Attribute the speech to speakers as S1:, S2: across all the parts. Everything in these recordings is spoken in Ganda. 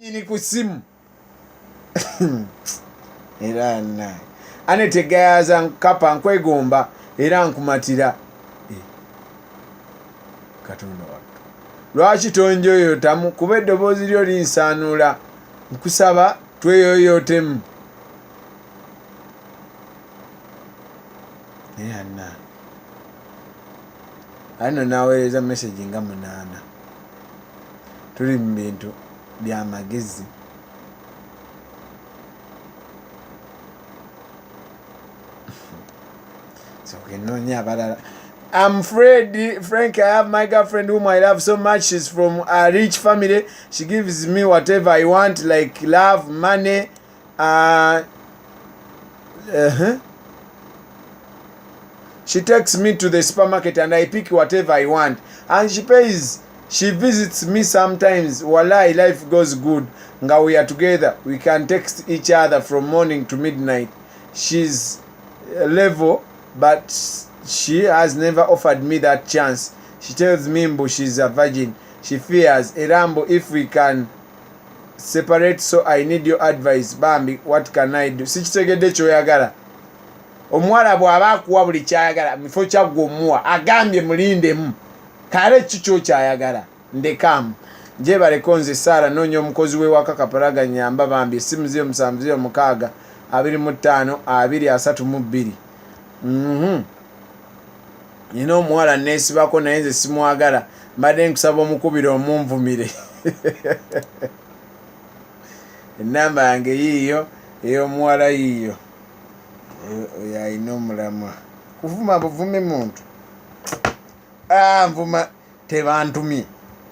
S1: Nyini ku simu era na Anete Gayaza nkapa nkwegomba era nkumatira. Eh, Katonda wattu, lwaki tonjoyotamu? Kuba eddoboozi lyo linsaanuula, nkusaba tweyoyotemu. Naye anna ano naweereza message nga 8. Tuli mu bintu byamagezi. Soke noonya abalala. I'm Fred, Frank. I have my girlfriend whom I love so much. She's from a rich family. She gives me whatever I want, like love, money. She takes me to the supermarket and I pick whatever I want. And she pays. She visits me sometimes. Wallahi, life goes good. Nga we are together. We can text each other from morning to midnight. She's level, but she has never offered me that chance. She tells me mbu she's a virgin. She fears era mbu if we can separate, so I need your advice. Bambi, what can I do? Sikitegedde kyoyagala. Omuwala bw'aba akuwa buli kyayagala, mufo kyaggwa omuwa, agambye mulindemu kale ki kyokyayagala, ndekamu gyebaleko. Nze Saara, noonya omukozi w'ewaka Kapalaga, nyamba bambi. Essimu 0706 25 2 32. Nina omuwala neesibako naye nze simwagala, mbadde nkusaba omukubire omunvumire. Enamba yange yiiyo, ey'omuwala yiiyo. Oyo alina omulamwa kuvuma buvumi muntu. Ah, nvuma tebantumye,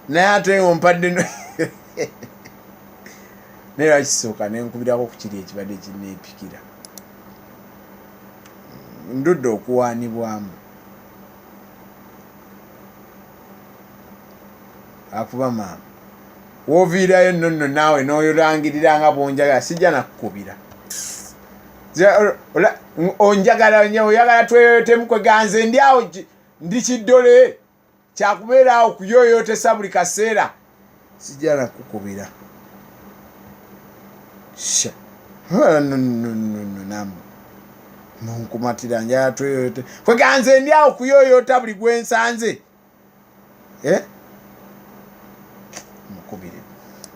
S1: naye ate ompadde naye lwakisooka nenkubirako ku kiri ekibadde kineepikira, ndudde okuwaanibwamu akuba maama woviirayo nno nno naawe n'oyolangirira nga bwonjagala, sijja nakukubira. Onjagala oyagala tweyoyotemu, kweganze ndi awo ndi kiddole kyakubeera awo kuyoyotesa buli kaseera, sijja nakukubira. Sha namu munkumatira, njagala tweyoyote, kweganze ndi awo kuyoyota buli gwensanze. Eh? Mukubire,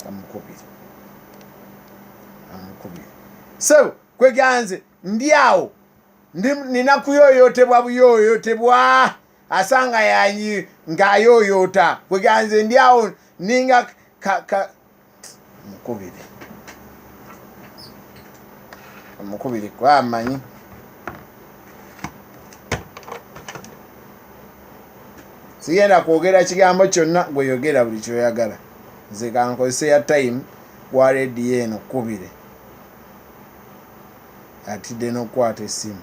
S1: amukubire, amukubire. So kweganze ndi awo nina kuyoyotebwa buyoyotebwa, asanga yanyi ng'ayoyota. Kweganze ndi awo ninga ka mukubire, amukubire kwamanyi. Sigenda kwogera kigambo kyonna, gweyogera buli kyoyagala. Nze kankozese ya time wa rediyo eno. Kkubire, atidde n'okukwata essimu.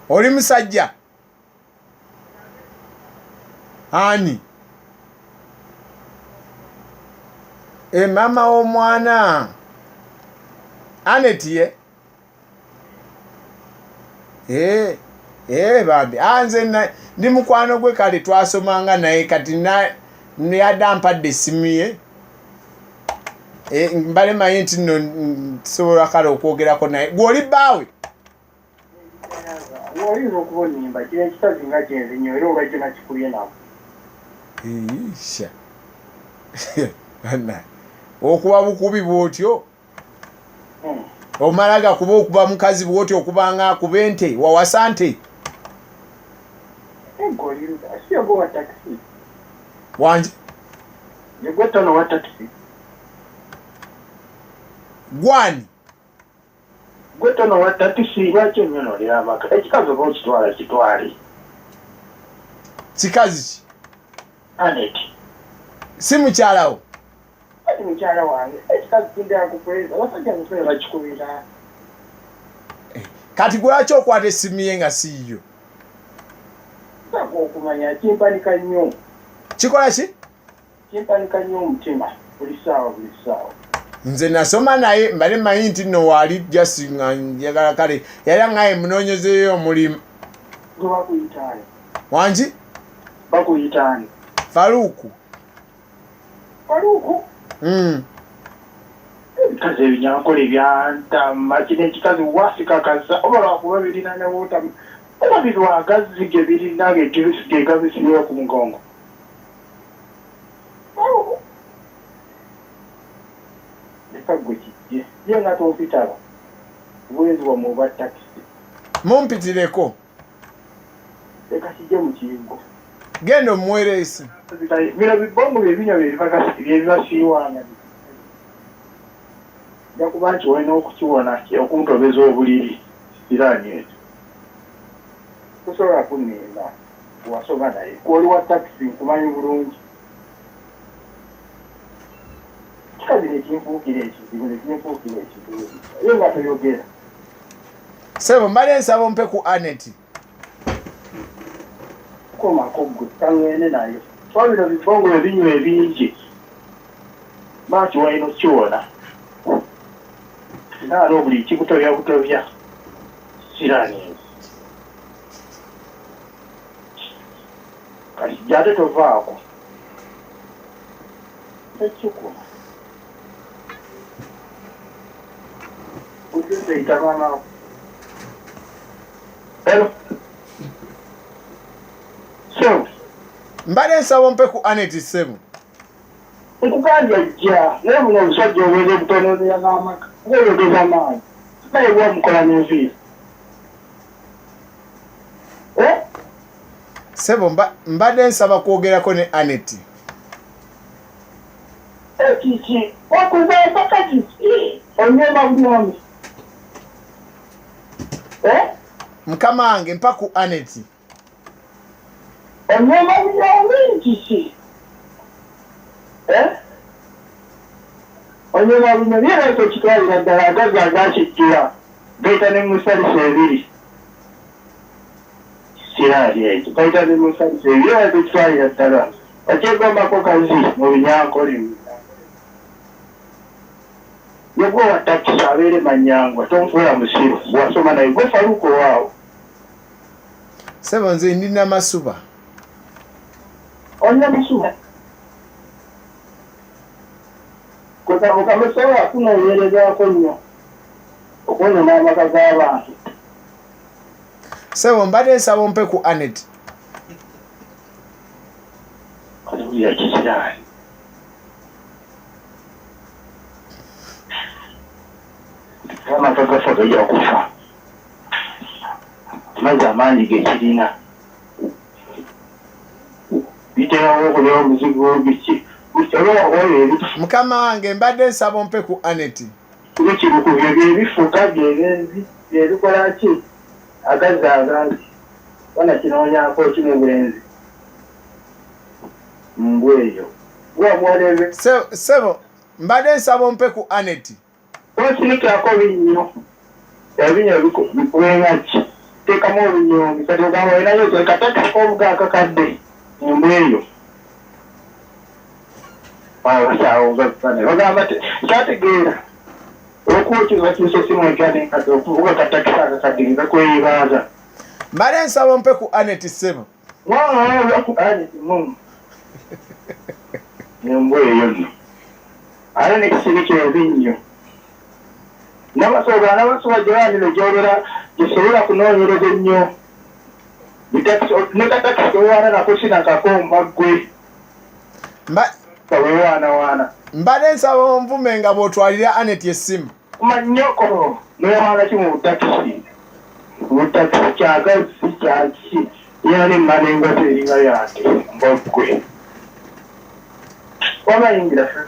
S1: Oli musajja ani? E mama w'omwana Aneti ye. Eh, eh, bambi. Ah, nze ndi mukwano gwe, kale twasomanga naye, kati yadde ampadde essimu ye. Eh, mbale manyi nti nno nsobola kale okwogerako naye. Gwe oli bbaawe?
S2: Oyinza okuba onimba, kino ekikazi nga kyenzi nnyo, era olwajjo nakikubye nabo.
S1: Isha, okuba bukubi bwotyo? Omala gakuba okuba mukazi bwotyo, okubanga akuba ente, wawasa nte?
S2: Siyogo wa takisi?
S1: Wanje?
S2: Yegwe tono wa takisi?
S1: Gwani?
S2: Gwe tono wa takisi, lwaki onyonolera amaka? Ekikazi oba okitwala, kitwale.
S1: Kikazi ki?
S2: Anet.
S1: Si mukyalawo?
S2: Ati mukyala wange, ekikazi kindera kupreza, abasajja mutwe bakikubira.
S1: Kati gwaki okwata essimu ye nga si yiyo?
S2: Saka okumanya kimpanika nnyo.
S1: Kikola ki?
S2: Kimpanika nnyo omutima buli ssaawa, buli ssaawa.
S1: Nze nasoma naye, mbale manyi nti nno waali, just nga njagala kale yali aŋŋaye munoonyezeeyo omulimu.
S2: Gwe bakuyitaani?
S1: Wangi?
S2: Bakuyitaani?
S1: Faruku.
S2: Faruku? Ebikazi ebinyankole byantama. Kino ekikazi wasikakaza oba lwakuba birina ne wota oba birwagazzi ge birina ge gabisibiwa ku mugongo. Faruku. Leka gwe kijje. Ye nga tompitaba. Obwenzi bwammwe obwa takisi.
S1: Mumpitireko.
S2: Leka kijje mu kiyingo.
S1: Genda omuwereese.
S2: Bino bibombo bye binywa bye bibasiiwaanya. Nja kuba nti olina okukiwona okuntobeza obuliri siraani ekyo. Tosobola kunnimba wasoma naye. Gwe oli wa takisi nkumanyi bulungi. Kikazi ne kinfuukira ekizibu ne kinfuukira ekizibu. Ye nga toyogera.
S1: Ssebo mbadde nsaba ompe ku Annet.
S2: Komako ggwe kaŋŋende nayo. Kuba bino bibongo bye binywa ebingi. Maaki walina okukiwona. Naalo buli kikutobya butobya. Siraani ezo. Kati jja ate tovaako. Tekikuba. Ujumbe maama. Hello. So.
S1: Mbadde nsaba ompe ku Annet ssebo.
S2: Nkugambye ajja naye buno obusajja obweze obutonoonera n'amaka ng'oyogeza maanyi naye bwamukola n'enviiri. Eh?
S1: Ssebo mbadde nsaba kwogerako ne Annet.
S2: Kiki wakuza empaka kiki onyoma bunyomi eh?
S1: Mukama wange mpa ku Annet.
S2: Onyoma bunyomi kiki eh? Onyoma bunyomi era ekyo kitwalira ddala agazi agakijjula gayita ne musalisa ebiri siraali ekyo gayita ne musalisa ebiri era ekyo kitwalira ddala okyegombako kazi mu binyankole. Yegwe wa takisi abeere manyangwa tonfuula musiru wasoma naye gwe Faruku owaawo.
S1: Ssebo nze ndi Namasuba.
S2: Oli Namasuba? Kwegamba kamusobola kunoonyerezaako nnyo okwonoona amaka g'abantu.
S1: Ssebo mbadde nsaba ompe ku Annet.
S2: Haleluya kisiraani. Amaka gafa gajja kufa. Amazzi amangi ge kirina. Biterawo okulya omuzigo biki.
S1: Mukama wange mbadde nsaba ompe ku Annet.
S2: Bikiruku byo bye bifuka bye bye bikola ki? Agazzi agangi. Wana kinoonyaako ki mu bwenzi? Mbwa eyo.
S1: Ssebo mbadde nsaba ompe ku Annet.
S2: Osinikirako binnyo. Ebinnyo bikubenga ki? Teekamu obunyombi. Kati ogamba olinayo katakisi k'obuga akakadde. Embwa eyo. Bagamba kyategeera. Olwokuba kiba simu empya n'enkadde okuvuga katakisi akakadde nga kakweyibaaza.
S1: Mbadde nsaba ompe ku Annet ssebo.
S2: Ku Annet mu. Embwa eyo nno. Ate n'ekisirikira ebinnyo. N'abasobola gye banino gy'obeera gyesobola kunoonyereza ennyo. Ne katakisi kewewaana nako sinakakomba ggwe. Wewaanawaana.
S1: Mbadde nsaba onvume nga bw'otwalira Annet essimu.
S2: Manyoko newaana ki mu butakisi? Butakisi kyagazi kyaki? Yali mmala engato eringa yante mbwa ggwe. Waba yingira.